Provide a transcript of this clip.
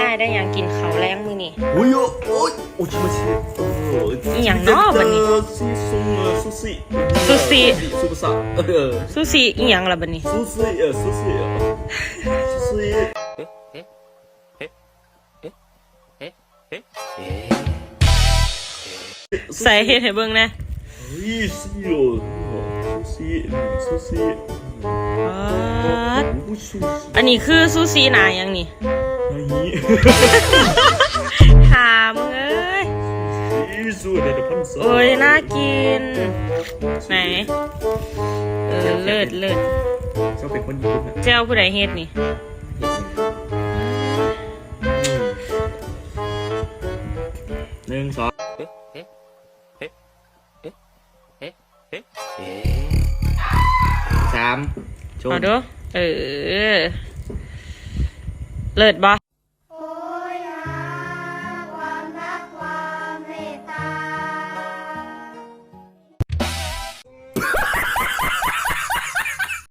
ອ້າຍໄດ້ຫຍັງກິນເຂົ້າແລງມື້ນີ້? ໂອ້ຍ ໂອ້ຍ ໂອ້ຍ ຊິມາຊິ ອີ່ຫຍັງເນາະບັດນີ້? ເອີ ຊີຊຸງ ເອີ ຊູຊິ ຊູຊິ ຊູຊິ ຊູຊິ ເອີ ຊູຊິອີ່ຫຍັງລະບັດນີ້? ຊູຊິ ເອີ ຊູຊິ ຊູຊິ ໃສ່ເຮັດໃຫ້ເບິ່ງແດ່. ເຮີ້ຍ ຊູຊິ ຊູຊິ ຊູຊິ ປາດ ໂອ້ຍ ຊູຊິ ອັນນີ້ຄືຊູຊິໜ້າຫຍັງນີ້? ໜ້າຫີ້ ຫາມຶງເອີຍ ຊູຊິ ໂອ້ຍ ໜ້າກິນ ໄໝ? ເອີ ເລີດ ເລີດ ເຈົ້າເປັນຄົນຍີ່ປຸ່ນນະ ເຈົ້າຜູ້ໃດເຮັດນີ້? ໜຶ່ງ ສອງ ສາມ ຊົນ ເອົາດູ ເອີ ເລີດບໍ່?